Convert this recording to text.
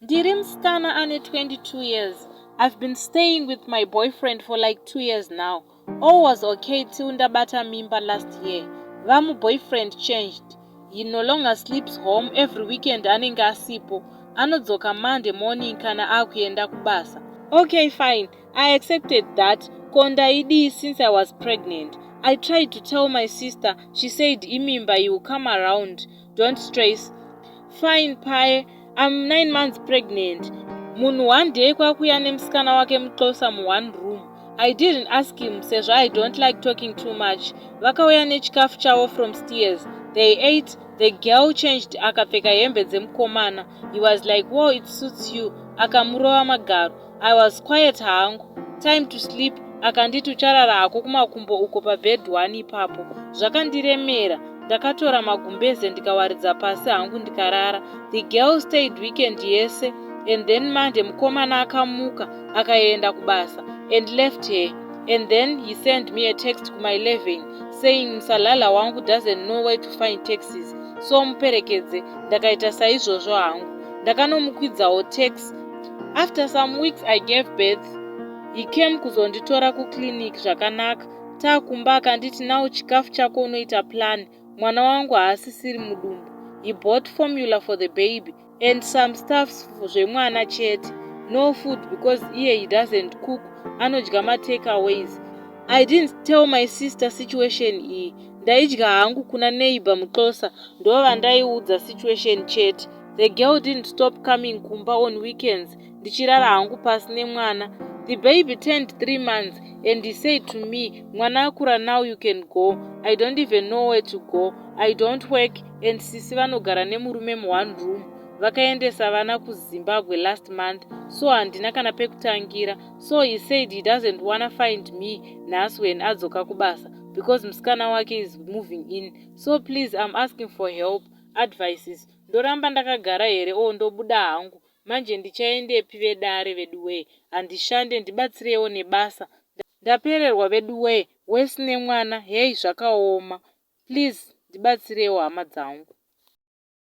Ndiri musikana ane 22 years. I've been staying with my boyfriend for like 2 years now. All was okay till ndabata mimba last year. Vamu boyfriend changed. He no longer sleeps home. Every weekend anenge asipo. Anodzoka Monday morning kana akuenda kubasa. Okay, fine. I accepted that. Ko ndaidii since I was pregnant? I tried to tell my sister. She said, "Imimba, you will come around. Don't stress." Fine paye. I'm 9 months pregnant. Munhu one day kwakuya nemusikana wake muxhosa muone room. I didn't ask him sezvo I don't like talking too much. Vakauya nechikafu chavo from stairs. They ate. The girl changed, akapfeka hembe dzemukomana. He was like, "Wow, it suits you." Akamurova magaro. I was quiet hangu. Time to sleep, akanditi, "Ucharara hako kumakumbo uko pabed 1 ipapo." Zvakandiremera. Ndakatora magumbeze ndikawaridza pasi hangu ndikarara. The girl stayed weekend yese and then Monday mukomana akamuka akaenda kubasa and left her. And then he sent me a text kuma 11 saying, "Musalala wangu doesn't know where to find taxis, so muperekedze." Ndakaita saizvozvo hangu. Ndakanomukwidzawo taxi. After some weeks I gave birth. He came kuzonditora kuclinic zvakanaka. Taakumba akanditi, "Now chikafu chako unoita plan. Mwana wangu haasisiri mudumbu." He bought formula for the baby and some stuffs zvemwana chete, no food because iye he doesn't cook, anodya matakeaways. I didn't tell my sister situation iyi. Ndaidya hangu kuna neighbor muxhosa, ndo vandaiudza situation chete. The girl didn't stop coming kumba on weekends, ndichirara hangu pasi nemwana. The baby turned 3 months and he said to me, "Mwana akura, now you can go." I don't even know where to go. I don't work and sisi vanogara nemurume muone room vakaendesa vana kuZimbabwe last month, so handina kana pekutangira. So he said he doesn't wanna find me nhasi when adzoka kubasa because musikana wake is moving in. So please, I'm asking for help, advices. Ndoramba ndakagara here o ndobuda hangu manje? Ndichaendepi vedare veduwee? Handishande, ndibatsireiwo nebasa. Ndapererwa veduwee, wesi nemwana. Hei, zvakaoma. Please ndibatsireiwo, hama dzangu.